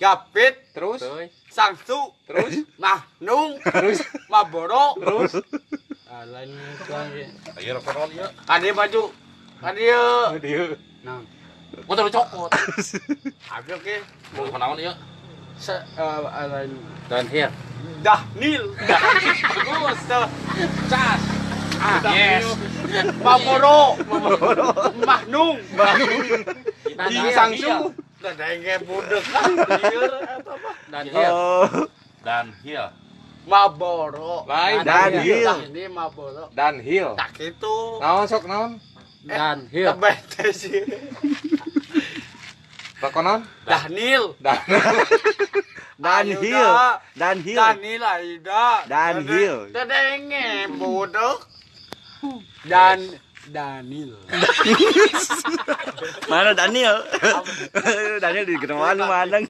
Gapit. Terus. Sangsu. Terus. Mahnung. Terus. Maboro. Terus. Ah, lain lagi. Ayo rokok ieu. Kadieu maju. Kadieu. Dieu. Nah, Motor cokot. abi oke. Mau naon ieu? Se lain Downhill. Dahnil. Bagus. Cas. Ah, yes. Maboro. Mahnung. Di Sangsu. Da denge budek ah lieur eta mah. Downhill. Oh, Downhill. Maboro. Lain. Downhill. Ini Maboro. Downhill. Tak itu. Naon sok naon? Downhill. Tebet sih. Rokok naon? Dahnil. Dan. Downhill. Downhill. Danil Aida. Downhill. Tedenge budek. Dan Daniel. Mana Daniel? Daniel di German mana?